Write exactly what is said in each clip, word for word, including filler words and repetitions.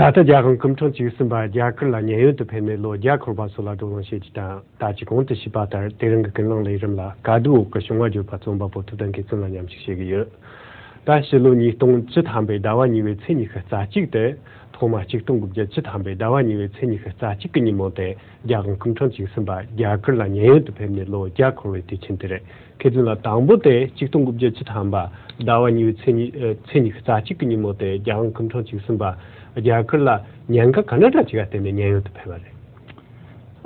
ད་ལྟ་རྒྱལ་དབང་སྐུ་ཕྲེང་བཅུ་གསུམ་པ་རྒྱ་གར་ལ་མཉན་ཡོད་དུ་ཕེབས་ནས་ལོ་བརྒྱ་འཁོར་བ་སོགས་ལ་བགྲོ་གླེང་བྱེད་རྒྱུ་དང་། ད་ཅི་གོང་དུ་ཞུས་པ་ལྟར་དེ་རིང་གི་ཀུན་གླེང་ལས་རིམ་ལ་ག་དུས་འོག་གི་གཞུང་བ་བརྗོད་པ་རྩོམ་པ་པོ་ཐུབ་བསྟན་མཁས་བཙུན་ལ་མཉམ་ཞུགས་བྱེད་ཀྱི་ཡོད། ད་ཕྱི་ལོ་ཉིས་སྟོང་བཅུ་ཐམ་པའི་ཟླ་བ་གཉིས་པའི་ཚེས་ཉི་ཤུ་རྩ་གཅིག་སྟེ། ཐོག་མ་ཆིག་སྟོང་དགུ་བརྒྱ་བཅུ་ཐམ་པའི་ཟླ་བ་གཉིས་པའི་ཚེས་ཉི་ཤུ་རྩ་གཅིག་གི་ཉིན་མོ་དེ་རྒྱལ་དབང་སྐུ་ཕྲེང་བཅུ་གསུམ་པ་རྒྱ་གར་ལ་མཉན་ཡོད་དུ་ཕེབས་ནས་ལོ་བརྒྱ་འཁོར་བའི་དུས་ཆེན་དེ་རེད། མཁས་བཙུན་ལགས། དང་པོ་དེ་ཆིག་སྟོང་དགུ་བརྒྱ་བཅུ་ཐམ་པ་ཟླ་བ་གཉིས་པའི་ཚེས་ཉི་ཨ་ཚེས་ཉི་ཤུ་རྩ་གཅིག་གི་ཉིན་མོ་དེ་རྒྱལ་དབང་སྐུ་ཕྲེང་བཅུ་གསུམ་པ་རྒྱ་གར་ལ་ཉེན་ཁ་ག་འདྲ་འདྲ་ཅིག་ལ་བརྟེན་ནས་མཉན་ཡོད་དུ་ཕེབས་པ་རེད།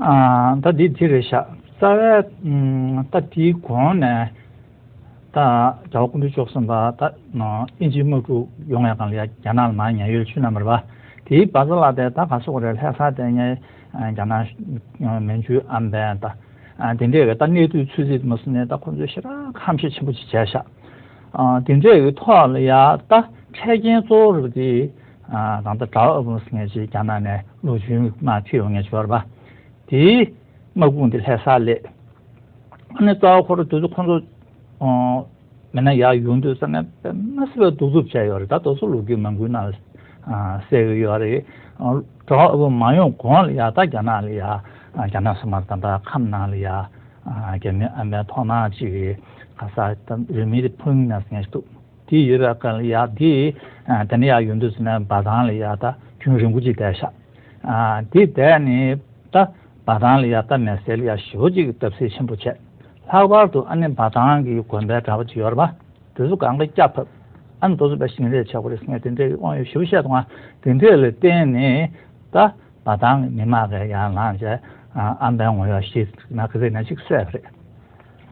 ཨ། ད་འདི་འདི་རེད་ཤག་རྩ་བའི་ཨམ། ད་དེའི་གོང་ནས་ད་རྒྱལ་བ་སྐུ་ཕྲེང་བཅུ་གསུམ་པ་ད་ཨིན་ཇིའི་དམག་འཁྲུག་ཡོང་བའི་སྒང་ལ་ཡ་རྒྱ་ནག་ལ་མར་མཉན་ཡོད་བྱོན་གནང་བ་རེད་པ། དེའི་བར་མཚམས་ལ་དེ་ད་ག་སོགས་རེད། ལྷ་ས་དེ་ངས་རྒྱ་ནག་མན་ཇུའི་ཨམ་བན་ད་དེ་འདྲས་ཀྱི་ད་གནས་དུས་ཚོད་ཚིགས་མ་སོང་ནས་ད་ཁོ་ཚོས་ཞེ་དྲག་ཁ་ཕྱོགས་ཆེན་པོ་ཅིག་བྱས་ཤག་དེ་འདྲས་ཀྱི་ཐོག་ལ་ཡ་ད་འཕྲལ་རྐྱེན་གཙོ་བོ་རུ་དེ་ད་ལྟ་གྲྭ་པ་ཨ་བུ་ཟེར་མཁན་ཅིག་རྒྱ་ནག་ནས་ལོ་རྒྱུས་མ་ཁྲིད་ཡོང་མཁན་ཅིག་ཡོད་རེད་པ། དེའི་དམག་དཔུང་དེ་ལྷ་སར་སླེབས། ཨ་ནི་རྩ་བ་ཁོ་རང་དུས་ཚོད་ཁོ་ཚོ་མི་སྣ་ཡར་ཡོང་དུས་ཙམ་ནས་དཔེ་མི་སྲིད་པའི་གདུག་རྩུབ་བྱས་ཡོད་རེད། ད་དེ་ཚོ་ལོ་རྒྱུས་མང་པོའི་ནང་ལ་གསལ་གི་ཡོད་རེད། གྲྭ་པ་ཨ་བུ་མ་ཡོང་གོང་ལ་ཡ་ད་རྒྱ་ནག་ལ་ཡ་རྒྱ་ནག་སོ་མར་ད་ད་ཁམས་ནང་ལ་ཡ་རྒྱ་མི་ཨམ་བན་ཐོག་མ་ཅིག་གི་ག་ས་ད་རུས་མིང་དེ་ཕུང་ན་ཟེར་མཁན་ཞིག་འདུག་དེ་ཡོད་པའི་སྐབས་ལ་ཡ་དེ་དེ་ནས་ཡར་ཡོང་དུས་ཙམ་ནས་འབའ་ཐང་ལ་ཡ་ད་ཁྱོན་རིང་པོ་ཅིག་བསྡད་ཤག་དེ་བསྡད་ནས་ད་འབའ་ཐང་ལ་ཡ་ད་མེ་སེར་ལ་ཡ་ཞེ་པོ་ཅིག་བརྡབ་གསིག་ཆེན་པོ་བྱས། ལྷག་པར་དུ་ཨ་ནི་འབའ་ཐང་གི་དགོན་པའི་གྲྭ་པ་ཅིག་ཡོད་རེད་པ། དེ་ཚོ་གང་ག་སྐྱབས་བབས། ཨ་ནི་དེ་ཚོ་དཔེ་ཞིང་ལས་བྱེད་དགོས་རེད་ཟེར་མཁན་དེ་འདྲའི་དབང་ཡོད་ཞེ་པོ་བཤད་འདུག་དེ་འདྲས་ལ་བརྟེན་ནས་ད་འབའ་ཐང་གི་མི་མང་གིས་ཡར་ལངས་བྱས་ཨམ་བན་ངོ་ཡ་ཞེས་ན་ག་ཚད་ན་ཅིག་བསད་པ་རེད།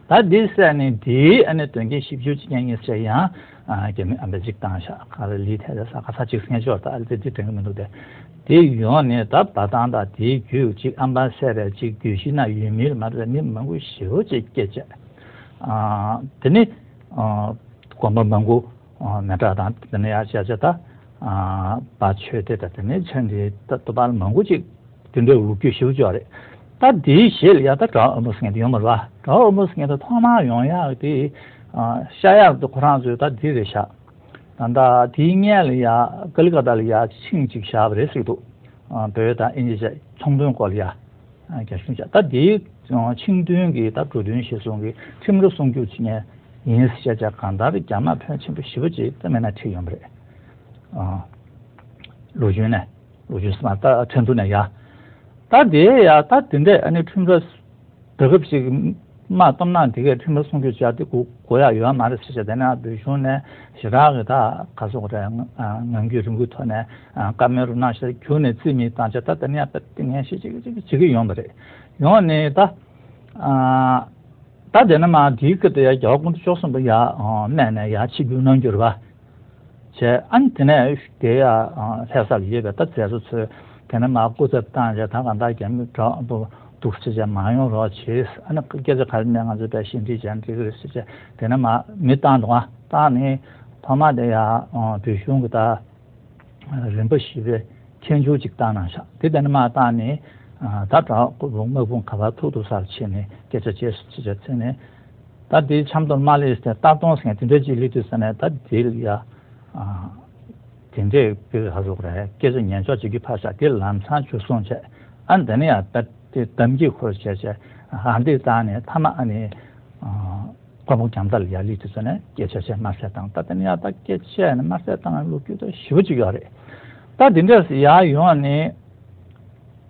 ད་འདི་བསད་ནས་འདིའི་ཨ་ནི་དོན་རྐྱེན་ཞིབ་འཇུག་བྱེད་མཁན་གཉིས་བྱས་ཡང་རྒྱ་མི་ཨམ་བན་གཅིག་བཏང་ཤག་ག་རེ་ལི་ཐེ་རེ་ས་ག་ས་གཅིག་སྔན་ཆོག་ད་ཨ་ཙི་ཙི་དྲན་གི་མི་འདུག་དེ་དེ་ཡོང་ནས་ད་འབའ་ཐང་དང་དེའི་རྒྱུད་གཅིག་ཨམ་བན་བསད་པའི་གཅིག་རྒྱུད་བཞི་ན་ཡུལ་མི་ལ་མ་རེད་མི་མང་པོ་ཞེ་པོ་ཅིག་སྐྱེས་བྱས། དེ་ནི་དགོན་པ་མང་པོ་མེ་སྲེག་དང་དེ་ནས་ཡར་བྱས་བྱས་ད་བ་ཆོས་སྡེ་དང་དེ་ནས་ཆོས་འདི་ད་དུ་བར་མང་པོ་ཅིག་དེ་འདྲའི་ལོ་རྒྱུས་ཞེ་པོ་ཅིག་ཡོད་རེད། ད་དེའི་རྗེས་ལ་ཡ་ད་གྲྭ་པ་ཨ་བུ་ཟེར་མཁན་དེ་ཡོང་བ་རེད་པ། གྲྭ་པ་ཨ་བུ་ཟེར་མཁན་དེ་ཐོག་མར་ཡོང་ཡག་དེ་ཤར་ཡག་དེ་ཁོ་རང་ཚོས་ད་འདི་རེད་ཤག་ད་ལྟ་དེའི་སྔོན་ལ་ཡ་ཀ་ལི་ཀ་ཏ་ལ་ཡ་ཆིངས་ཅིག་བཞག་པ་རེད་ཟེར་གི་འདུག་བོད་དང་དབྱིན་ཇི་བཅས་ཚོང་དོན་སྐོར་ལ་ཡ་རྒྱ་གཞུང་བཅས་ད་དེའི་ཆིངས་དོན་གྱི་ད་འབྲུ་དོན་གཞིར་བཟུང་གི་ཁྲིམས་ར་སྲུང་སྐྱོབ་བྱེད་མཁན་ཡིན་ཟེར་བྱས་བྱས་གང་ལྟར་རྒྱ་དམག་ཕོན་ཆེན་པོ་ཞེ་པོ་ཅིག་ད་མི་སྣ་ཁྲིད་ཡོང་བ་རེད། ལོ་རྒྱུས་ནས་ལོ་རྒྱུས་སུ་མ་ད་ཁྲིན་ཏུ་ནས་ཡ། ད་དེ་ཡ་ད་དེ་འདྲས་ཨ་ནི་ཁྲིམས་ར་དེ་སྐབས་ཤིག་དམག་གཏོང་ན་དེ་གས་ཁྲིམས་ར་སྲུང་སྐྱོབ་བྱ་དེ་དགོས་དགོས་ཡག་ཡོད་མ་རེད་ཟེར་བྱས་དེ་ནས་བོད་གཞུང་ནས་ཞེ་དྲག་གི་ད་ག་སོགས་རེད་ངང་རྒྱུད་རིང་པོའི་ཐོག་ནས་བཀའ་མོལ་རུ་གནང་ཞེས་བརྒྱུད་ནས་རྩིས་མེད་བཏང་བྱས་ད་དེ་ནས་ད་ལྟ་ངན་ཤེས་ཅིག་ཅིག་བྱེད་ཀྱི་ཡོང་བ་རེད། ཡོང་ནས་ད་ད་དེ་ནས་མ་དེའི་སྐབས་དེ་ཡ་རྒྱལ་བ་སྐུ་ཕྲེང་བཅུ་གསུམ་པ་ཡ་སྨད་ནས་ཡ་ཆིབས་བསྒྱུར་གནང་རྒྱུ་རེད་པ། བྱས་ཨ་ནི་དེ་ནས་དེ་ཡ་ལྷ་སར་ཡོད་པའི་ད་མཛད་གཙོ་ཚོས་དེ་ནས་མ་སྐུ་ཚབ་བཏང་བྱས་ད་གང་ལྟར་རྒྱ་མི་དྲག་པོ་འདུག་ཟེར་བྱས་མ་ཡོང་རོགས་བྱེད། ཨ་ནི་སྐད་ཆ་ག་རེ་ནས་ང་ཚོ་དཔེ་ཞི་འགྲིག་བྱས་འགྲིག་གི་རེད་ཟེར་བྱས་དེ་ནས་མ་མི་བཏང་འདུག་ཨ་བཏང་ནས་ཐོག་མ་དེ་ཡ་བོད་གཞུང་གི་ད་རིམ་པ་བཞི་པའི་མཁྱེན་ཆུང་ཅིག་བཏང་གནང་ཤག་དེ་དེ་ནས་མ་བཏང་ནས་ད་དྲག་པོ་དམག་དཔུང་ག་པར་ཐུག་ཐུག་སར་ཕྱིན་ནས་སྐད་ཆ་བྱས་སུ་ཕྱིན་བྱས་ཚུན་ནས། ད་དེའི་ཆབ་མདོར་མ་སླེབས་ཏེ་སྟག་དོང་ཟེར་མཁན་དེ་འདྲ་ཅིག་སླེབས་དུས་ཙ་ནས་ད་དེ་ལ་ཡ་དེ་འདྲས་པའི་ཧ་རུག་རེད་སྐད་ཆ་ཉན་ཆོག་བྱེད་ཀྱི་ཕར་བཞག་དེ་ལམ་སང་འཇུ་བཟུང་བྱས་ཨ་འདི་ནས་ཡ་ད་དེ་གཏམ་གྱི་ཁུར་བྱས་བྱས་ཨ་འདི་བཏང་ནས་མཐའ་མ་ཨ་ནི་མགོན་པོ་རྒྱ་མཚོ་ལ་ཡ་སླེབས་དུས་ཙ་ནས་སྐད་ཆ་བཤད་དམར་གསོད་བཏང་ད་དེ་ནས་ཡ་ད་སྐད་ཆ་ནས་དམར་གསོད་བཏང་ལོ་རྒྱུས་ད་ཞེ་པོ་ཅིག་ཡོད་རེད། ད་དེ་འདྲས་ཡ་ཡོང་ནས་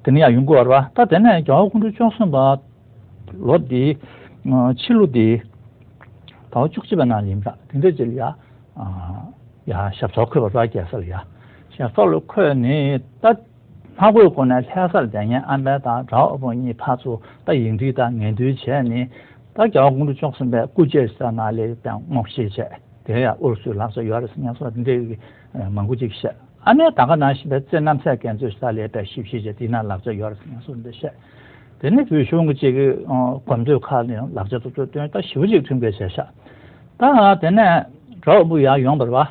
དེ་ནས་ཡ་ཡོང་དགོས་རེད་བ། ད་དེ་ནས་རྒྱལ་བ་སྐུ་ཕྲེང་བཅུ་གསུམ་པ། ལོ་འདི་ཕྱི་ལོ་འདི་ཟླ་བ་བཅུ་གཅིག་པའི་ནང་ཡིན་པ་དེ་འདྲ་ཅིག་ལ་ཡ་ཡ་ཞབས་སོར་འཁོད་པ་ར་རྒྱལ་ས་ལ་ཡ་ཞབས་སོར་ལ་འཁོད་ནས་ད་སྔ་རྒོལ་སྒོ་ནས་ལྷ་སར་བསྡད་མཁན་ཨ་ཕ་དང་གྲྭ་པ་ཨ་བུ་གཉིས་ཕར་ཚུར་ད་ཡིག་འབྲེལ་དང་ངན་འདུན་བྱས་ནས་ད་རྒྱལ་བ་སྐུ་ཕྲེང་བཅུ་གསུམ་པའི་སྐུ་བཅར་ས་ནང་ལ་ཡ་སྔོག་བཤེར་བྱས་དེ་ཡ་ཨུ་རུ་སུའི་ལག་ཆ་ཡོད་རེད་ཟེར་མཁན་སོགས་འདི་འདྲའི་མང་པོ་ཅིག་བཤད། ཨ་ནེ་ད་ག་ནང་བཞིན་པའི་རྩེ་རྣམ་སྲས་རྒྱ་མཚོའི་ས་ལས་པའི་ཞིབ་བཤེར་བྱས་དེ་ན་ལག་ཆ་ཡོད་རེད་ཟེར་མཁན་སོགས་འདི་བཤད། དེ་ནས་བོད་གཞུང་གི་ཅིག་གི་གོམ་བགྲོད་ཁག་ནས་ལག་ཆ་ཐོབ་ཚུལ་སྟོན་ད་ཞིབ་པོ་ཅིག་ཁྲིམས་འགལ་བྱས་ཤག་ད་དེ་ནས་གྲྭ་པ་ཨ་བུ་ཡར་ཡོང་བ་རེད་བ།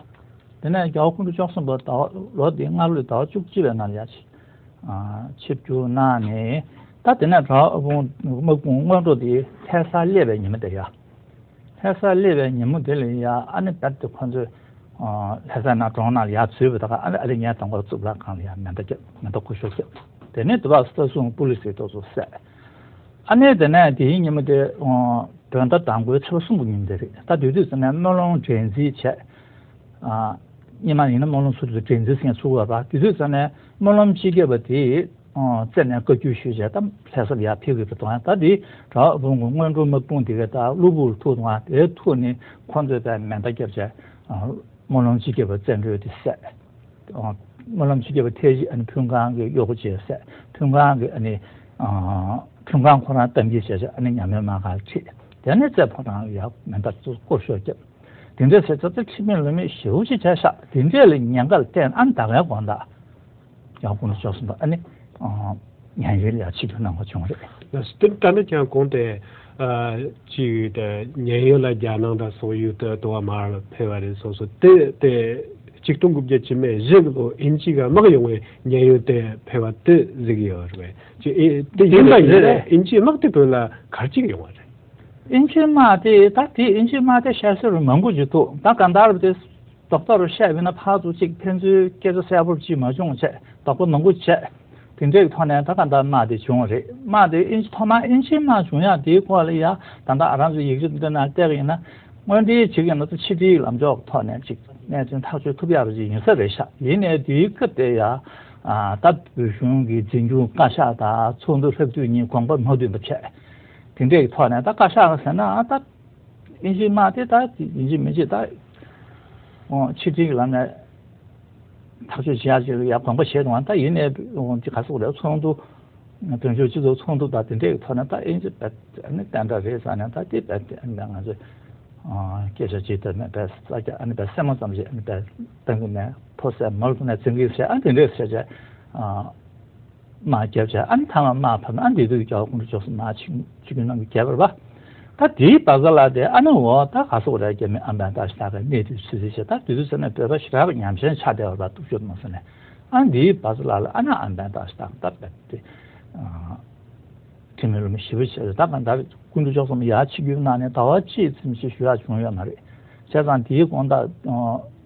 དེ་ནས་རྒྱལ་བ་སྐུ་ཕྲེང་བཅུ་གསུམ་པ་ཟླ་བ་ལོ་དེའི་སྔ་ལོའི་ཟླ་བ་བཅུ་གཅིག་པའི་ནང་ལ་ཡར་ཆིབས་བསྒྱུར་གནང་ནས་ད་དེ་ནས་གྲྭ་པ་ཨ་བུ་དམག་དཔུང་སྔོན་འགྲོ་དེ་ལྷ་སར་སླེབས་པའི་ཉིན་མོ་དེ་ཡ། ལྷ་སར་སླེབས་པའི་ཉིན་མོ་དེ་ལ་ཡ་ཨ་ནེ་རྦད་དེ་ཁོ་ཚོས་ ལྷ་ས་ནང་གྲོང་ནང་ལ་ཡར་འཛུལ་བ་དང་ཨ་ནི་ཨ་ལེ་ངའི་དང་པོ་གཙུག་ལག་ཁང་ལ་ཡར་མེ་མདའ་བརྒྱབ། མེ་མདའ་སྐུ་ཞབས་བརྒྱབ། དེ་ནས་དེ་བར་ས་སུང་པུ་ལི་སི་དེ་ཚོ་བསད། ཨ་ནི་དེ་ནས་དེའི་ཉིན་མོ་དེ་བོད་ཟླ་དང་པོའི་ཚེས་པ་གསུམ་གྱི་ཉིན་དེ་རེད། ད་དུས་ཚོད་ཙམ་ནས་སྨོན་ལམ་སྒྲེང་འཛིན་བྱས། སྔོན་མ་ཡིན་ན་སྨོན་ལམ་ཚུགས་དུས་སྒྲེང་འཛིན་ཟེར་མཁན་ཚུགས་པ་རེད། དུས་ཚོད་ཙམ་ནས་སྨོན་ལམ་སྤྱི་ཁྱབ་པ་དེ་བཙལ་ནས་བཀའ་བཀྱོན་ཞུས་བྱས་ད་ལྷ་ས་ལ་ཡར་ཕེབས་ཀྱི་རེད་དང་། ད་དེ་གྲྭ་བ་བུ་མོ་སྔོན་འགྲོ་དམག་དཔུང་དེ་གའི་ད་གློ་བུར་ཐུག་དང་། དེའི་ཐུག་ནས་ཁོ་ཚོས་ད་མེ་མདའ་བརྒྱབ་བྱས་སྨོན་ལམ་སྤྱི་ཁྱབ་པ་བཙན་བྲོད་དེ་བསད། སྨོན་ལམ་སྤྱི་ཁྱབ་པ་ཐེངས་གཅིག་ཨ་ནི་ཕུན་ཁང་གི་གཡོག་པོ་བྱས་བསད། ཕུན་ཁང་གི་ཨ་ནི་ཕུན་ཁང་ཁོ་རང་གཏམ་རྒྱུད་བྱས་བྱས་ཨ་ནི་ཉ་མའི་དམག་སྒར་ཁྲིད། དེ་ནས་རྩེ་ཕོ་བྲང་ལ་ཡར་མེ་མདའ་སྐོར་ཤོག་བརྒྱབ། དེ་འདྲ་བྱས་ཙང་ད་ཁྲིམས་མེད་ལུགས་མེད་ཞེ་པོ་ཅིག་བྱས་ཤག། དེ་འདྲས་ལ་ཉེན་ཁ་ལ་བརྟེན་ཨ་ནི་ད་གའི་དགོང་དག་ཡར་དགུང་ལོ་བཅུ་གསུམ་པ་ཨ་ནི་ཉན་ཡོད་ལ་ཡར་ཆིབས་བསྒྱུར་གནང་བ་བྱུང་བ་རེད། ལགས་སོ། དེ་ལྟ་ན་ཀྱང་གོང་དེ་ཅིག་ཉན་ཡོད་ལ་རྒྱ་ནང་དང་སོག་ཡུལ་དུ་དུ་བ་མར་ཕེབས་པ་རེད་སོགས་སོ། དེ་དེ་ཆིག་སྟོང་དགུ་བརྒྱ་བཅུ་མེད་བཞི་ལོ་དབྱིན་ཇི་གི་དམག་ཡོང་བའི་ཉན་ཡོད་དེ་ཕེབས་པ་དེ་གཟིགས་ཡོད་རེད། ཅིག་དེ་ཡིན་པ་ཡིན་ན་དབྱིན་ཇིའི་དམག་དེ་བོད་ལ་ག་རེ་བྱེད་ཀྱི་ཡོང་བ་རེད། དབྱིན་ཇིའི་དམག་དེ་ད་དེ་དབྱིན་ཇིའི་དམག་དེ་བཤད་སྲོལ་མང་པོ་ཅིག་འདུག། ད་གང་ལྟར་དེ་རྡོག་རྡོག་རུ་བཤད་པ་ཡིན་ན་ཕར་ཚུར་ཅིག་ཕན་ཚུན་སྐད་ཆ་གསལ་པོར་ཅིག་མ་བྱུང་བྱས་རྡོག་པ་མང་པོ་བྱས། དེ་འདྲའི་ཐོག་ནས་ད་གང་ལྟར་དམག་དེ་བྱུང་བ་རེད། དམག་དེ་དབྱིན་ཇི་ཐོག་མར་དབྱིན་ཇིའི་དམག་བྱུང་ཡག་དེའི་སྐོར་ལ་ཡ་ད་ལྟ་ང་རང་ཚོ་ཡིག་ཆ་འདི་ནང་བལྟས་པ་ཡིན་ན་དངོས་འབྲེལ་བྱེད་ཀྱི་ཡིན་ན་ད་ཕྱི་དྲིལ་ལམ་ཕྱོགས་ཐོག་ནས་ཅིག་གནད་དོན་ཐག་གཅོད་ཐུབ་ཡག་རེ་ཅིག་ཡིན་ས་རེད་ཤག། ཡིན་ནའི་དེའི་སྐབས་དེ་ཡ་ད་བོད་གཞུང་གི་འཛིན་སྐྱོང་བཀའ་ཤག་དང་ཚོགས་འདུ་ལྷག་དུས་གཉིས་དགོངས་པ་མ་མཐུན་པ་བྱས། དེ་འདྲའི་ཐོག་ནས་ད་བཀའ་ཤག་ཟེར་ན་ཨ་ད་དབྱིན་ཇིའི་དམག་དེ་ད་ཡིན་གཅིག་མིན་གཅིག་ད་ཕྱི་དྲིལ་གྱི་ལམ་ནས་ཐག་གཅོད་བྱེད་ཡག་ཅིག་ལ་ཡ་དགོངས་པ་བཞེས་འདུག། ད་ཡིན་ནའི་ཅིག་ག་ཟེར་དགོས་རེད། ཚོགས་འདུ་བོད་ལྗོངས་སྤྱི་ཚོགས་ཚོགས་འདུ་དང་དེ་འདྲའི་ཐོག་ནས་ད་དབྱིན་ཇི་བས་ཨ་ནི་བསྟན་དགྲ་རེད་ཟེར་ནས་ད་དེ་བས་ཨ་ནི་ང་ཚོས་སྐད་ཆ་བྱེད་ཐུབ་མེད་པས་ས་རྒྱ་ཨ་ནི་བས་སེམས་མ་ཙམ་ཞིག་ཨ་ནི་བས་བཏང་གི་མེད། ཕོ་གསར་མོ་ལ་ནས་འཛིང་གི་ཟེར་ཨ་དེ་འདྲའི་ཟེར་བྱས། དམག་བརྒྱབ་བྱས་ཨ་ནི་མཐའ་མ་དམག་ཕམ་ཨ་ནི་དེ་དུས་རྒྱལ་བ་སྐུ་ཕྲེང་བཅུ་གསུམ་དམག་ཆིབས་ཆིབས་བསྒྱུར་གནང་གི་རྒྱལ་བར་པ། ད་དེའི་བར་ས་ལ་དེ་ཨ་ནི་འོ་ད་ག་སོག་ར་རྒྱ་མི་ཨམ་བན་ཏ་ཤི་ཏག་གི་གནས་དུས་ཚུལ་ཚུལ་བྱས། ད་དུས་ཚོད་ཟེར་ན་བོད་པ་ཞེ་དྲག་གི་ཉམས་ཞན་ཆགས་བསྡད་པ་ར་སྟོབས་ཤུགས་མ་ཟེར་ནས་ཨ་ནི་དེའི་བར་ས་ལ་ལ་ཨ་ནི་ཨམ་བན་ཏ་ཤི་ཏག་ད་བོད་དེ། ཁྲིམས་མེད་ལུགས་མེད་ཞེ་པོ་བྱས་ད་གང་ལྟར་སྐུ་མདུན་ཕྱོགས་གསུམ་ཡར་ཆིབས་བསྒྱུར་གནང་ནས་ཟླ་བ་གཅིག་ཙམ་ཞིག་བཞུགས་ཡག་བྱུང་ཡོད་མ་རེད། བྱས་ཙང་དེའི་དགོང་དག་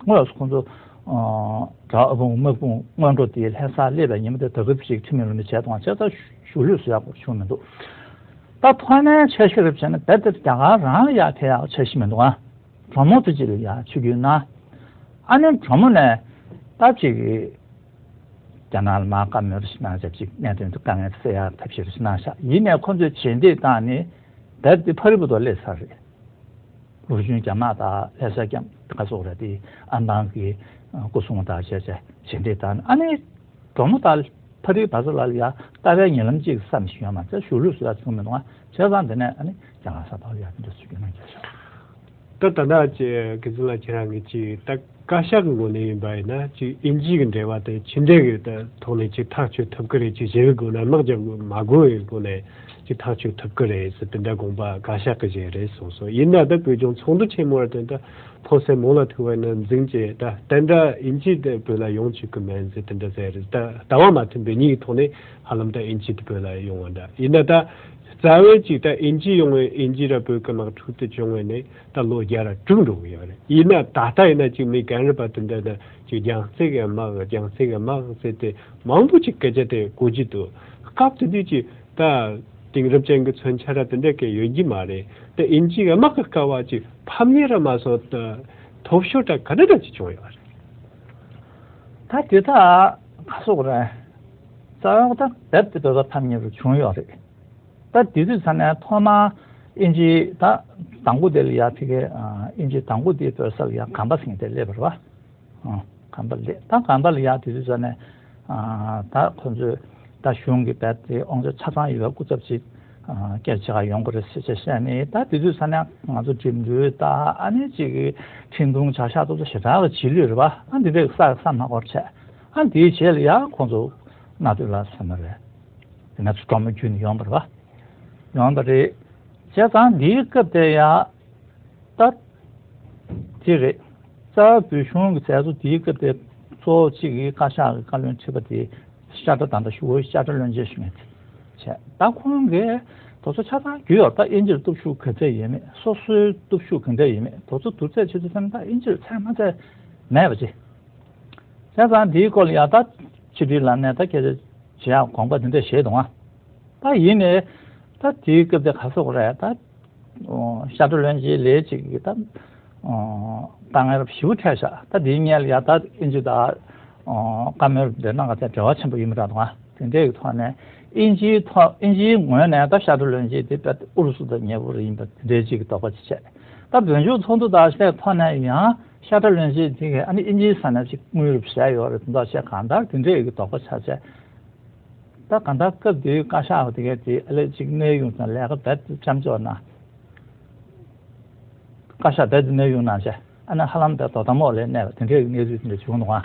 དངོས་སུ་ཁོང་ཚོ་གྲྭ་བ་དམག་དཔུང་སྔོན་འགྲོ་དེ་ལྷ་སར་སླེབས་པའི་ཉིན་མོ་དེ་ད་སྐབས་ཅིག་ཁྲིམས་མེད་ལུགས་མེད་བྱས་གཏོང་བ་བྱས་ཙང་བཞུགས་ལུས་སུ་ཡག་པོ་བྱུང་མི་འདུག། ད་ཐོག་མའི་འཆར་གཞི་རེ་བྱས་ན་རྦད་དེ་རྒྱ་གར་རང་ལ་ཡར་ཐེབས་ཡག་འཆར་གཞི་མི་འདུག་ཨ། གྲོ་མོ་དེ་ཅིག་ལ་ཡར་ཆིབས་བསྒྱུར་གནང་། ཨ་ནི་གྲོ་མོ་ནས་སྟབས་ཅིག་གིས་རྒྱ་ནག་ལ་མར་བཀའ་མོལ་རེ་ཞིག་གནང་བྱས་ཅིག་གནད་དོན་དེ་དཀའ་ངལ་དེ་སེལ་ཡག་ཐབས་ཤེས་རེ་ཞིག་གནང་ཤག། ཡིན་ནའི་ཁོ་ཚོས་བྱེད་འདོད་བཏང་ནི་རྦད་དེ་ཕ་རི་བུ་དོ་སླེབས་ཚར་རེད། ལོ་ཆུང་རྒྱ་དམག་དང་ལྷ་ས་རྒྱ་ག་སོག་རེད་དེ་ཨམ་བན་གྱི་སྐུ་སྲུང་དང་བྱས་བྱས་བྱེད་འདོད་བཏང་ནི་ཨ་ནི། གྲོ་མོ་དང་ཕ་རིའི་བར་ས་ལ་ཡ་ལྟ་བའི་ཉེ་ལམ་གཅིག་བསམ་ཞིག་ཡོད་མ་ཚད་བཞུགས་ལུས་སུ་ཡ་བྱུང་མི་འདུག་ཨ། བྱས་ཙང་དེ་ནས་ཨ་ནི་རྒྱ་གར་ས་ཐོག་ལ་ཡ་དེ་འདྲ་ཞིག་གི་གནང་རྒྱུ་ཞིག། ད་ད་ལྟ་ཅི་གི་ཟིན་ལ་ཁྱེད་རང་གི་ཅི་ད་བཀའ་ཤག་གི་ངོས་ནས་ཡིན་པ་ཡིན་ན་ཅི་དབྱིན་ཇི་གི་འབྲེལ་བ་དེ་ཕྱི་འབྲེལ་གི་ད་ཐོག་ནས་ཅི་ཐག་གཅོད་ཐུབ་ཀི་རེད། ཅི་བྱེད་གི་དགོས་ན་དམག་རྒྱབ་དགོས་མ་དགོས་གི་སྒོ་ནས་ཅི་ཐག་གཅོད་ཐུབ་ཀི་རེད་ཟེར་དེ་འདྲ་དགོངས་པ་བཀའ་ཤག་གི་བཞེས་རེད་གསུངས་སོང་། ཡིན་ན་ད་བོད་ལྗོངས་ཚོགས་འདུ་ཆེན་མོ་བར་དེ་ད་ཕོ་གསར་མོ་ལ་ཐུག་པ་ན་འཛིང་བྱས་ད་བསྟན་དགྲ་དབྱིན་ཇི་དེ་བོད་ལ་ཡོང་བཅུག་གི་མེད་ཟེར་དེ་འདྲ་ཟེར་རེད། ད་ལྟ་བ་མ་མཐུན་པའི་གཉིས་ཀྱི་ཐོག་ནས་ཧ་ལམ་ད་དབྱིན་ཇི་དེ་བོད་ལ་ཡོང་བ་འདྲ་ཡིན་ན་ད་རྩ་བའི་ཅིག་ད་དབྱིན་ཇི་ཡོང་བའི་དབྱིན་ཇི་ར་བོད་ཀྱི་དམག་འཁྲུག་དེ་བྱུང་བའི་ནས་ད་ལོ་བརྒྱ་ར་དྲུག་འགྲོ་གི་ཡོད་རེད། ཡིན་ན་ད་ལྟ་ཡིན་ན་ཅིག་མི་རྒན་རབས་པ་དེ་འདྲ་ད་ཅིག་རྒྱལ་རྩེ་གི་དམག་རྒྱལ་རྩེ་གི་དམག་ཟེར་ཏེ་མང་པོ་ཅིག་སྐད་ཆ་དེ་གོ་རྒྱུ་འདུག། སྐབས་དེ་དུས་ཅིག་ད་དེང་རབས་ཅན་གྱི་མཚོན་ཆ་ར་དེ་འདྲ་གས་ཡོད་ཀྱི་མ་རེད། དེ་དབྱིན་ཇི་གི་དམག་གི་སྐབས་བ་ཅིག་ཕམ་ཉེས་ར་མ་སོང་། ད་ཐོབ་ཤོར་ད་ག་འདྲ་འདྲ་ཅིག་བྱུང་ཡོད་རེད། ད་དེ་དག་ག་སོག་རེད། རྩ་བ་ད་རྦད་དེ་བོད་པ་ཕམ་ཉེས་རུ་བྱུང་ཡོད་རེད། ད་དེ་དུས་ཚ་ནས་ཐོག་མ་དབྱིན་ཇི་ད་དང་པོ་དེ་ལ་ཡ་དེ་གའི་དབྱིན་ཇི་དང་པོ་དེའི་བོད་ས་ལ་ཡ་གམ་པ་ཟེར་མཁན་དེ་སླེབས་པ་རེད་བ། ཨ། གམ་པ་ལས་ད་གམ་པ་ལ་ཡ་དེ་དུས་ཙ་ནས་ཨ་ད་ཁོ་ཚོས་ད་གཞུང་གི་རྦད་དེ་དབང་ཆ་ཆ་ཚང་ཡོད་པའི་སྐུ་ཚབ་ཅིག་ཨ་སྐད་ཆ་ག་ཡོང་གི་རེད་ཟེར་བྱས་བཤད་ནས། ད་དེ་དུས་ཙ་ནས་ང་ཚོ་འགྲིམ་འགྲུལ་ད་ཨ་ནི་ཅིག་གི་འཕྲིན་ཐུང་བྱ་གཞག་ཏོག་ཙམ་ཞེ་དྲག་གི་བྱེད་ལུས་རེད་བ། ཨ་འདི་འདྲའི་ས་ས་མ་འཁོར་བྱས་ཨ་འདིའི་རྗེས་ལ་ཡ་ཁོ་ཚོ་གནའ་སྟོད་ལ་ཟེར་ན་རེད། དེ་ནས་ཚོ་གྲོ་མོ་བརྒྱུད་ནས་ཡོང་བ་རེད་བ། ཡོང་བ་རེད། བྱས་ཙང་འདིའི་སྐབས་དེ་ཡ། ད་དེ་རེད། རྩ་བ་བོད་གཞུང་གི་མཛད་གཙོ་དེའི་སྐབས་དེ་གཙོ་བོ་གཅིག་གིས་བཀའ་ཤག་གི་བཀའ་བློན་ཁྲི་པ་དེ་ཤ་ཁྲ་དང་ད་ཞུ་བོའི་ཤ་ཁྲ་བློན་ཆེན་ཞུ་མཁན་དེ་བྱས། ད་ཁོང་གིས་དེ་ཚོ་ཆ་ཚང་རྒྱུས་ཡོད། ད་དབྱིན་ཇིར་སྟོབས་ཤུགས་ག་ཚད་ཡོད་མེད། སོ་སོའི་སྟོབས་ཤུགས་ག་འདྲ་ཡོད་མེད། དེ་ཚོ་བསྡུར་ཚད་བྱེད་དུས་ཙམ་ད་དབྱིན་ཇིར་ཚད་མ་ཚད་ མེད་པ་ཅི། བྱས་ཙང་དེའི་སྐོར་ལ་ཡང་ད་ཕྱི་དྲིལ་ལམ་ནས་ད་སྐད་ཆ་བྱེད་ཡག་དགོངས་པ་དེ་འདྲ་བཞེས་འདུག་ཨ། ད་ཡིན་ནའི་ད་དེའི་སྐབས་དེ་ག་སོག་རེད་ད། ཤ་ཁྲག་བློན་ཆེན་ལས་ཅིག་གིས་ད་དཀའ་ངལ་ཞེ་པོ་འཕྲད་ཤག་ད་དེའི་སྔོན་ལ་ཡང་ད་ཨིན་ཇི་དང་བཀའ་མོལ་དེ་གནང་ག་ཚད་འབྲེལ་བ་ཆེན་པོ་ཡིན་པ་འདྲ་འདུག་ཨ། དེ་འདྲའི་ཐོག་ནས་ཨིན་ཇིའི་ཐོག་ཨིན་ཇིའི་ངོས་ནས་ད་ཤ་ཁྲག་བློན་ཆེན་དེ་དཔེ་ཨུ་རུ་སུ་དང་ཉེ་པོ་རེ་ཡིན་པ་དེ་འདྲའི་ཅིག་གི་དོགས་པ་ཅིག་བྱས། ད་བོད་ལྗོངས་ཚོགས་འདུ་དང་ཞེས་ཐོག་ནས་ཡང་ཤ་ཁྲག་བློན་ཆེན་དེ་གས་ཨ་ནི་ཨིན་ཇིའི་ས་ནས་ཅིག་དངུལ་རུ་བཞག་ཡོད་རེད་དོན་དག་བཤད་གང་ལྟར་དེ་འདྲའི་གི་དོགས་པ་ཆགས་བྱས། ད་གང་ལྟར་སྐབས་དེའི་བཀའ་ཤག་དེ་གས་དེ་ཨ་ལས་ཅིག་གནས་དབྱུང་དང་ལས་ཀ་རྦད་དེ་བྱམས་ཆོག་ན། བཀའ་ཤག་རྦད་དེ་གནས་དབྱུང་གནང་བྱས་ཨ་ནི་ཧ་ལམ་རྦད་དོ་དམ་འོག་ལ་གནས་པ་དེ་འདྲའི་གནས་ཚུལ་དེ་འདྲ་བྱུང་འདུག་ཨ།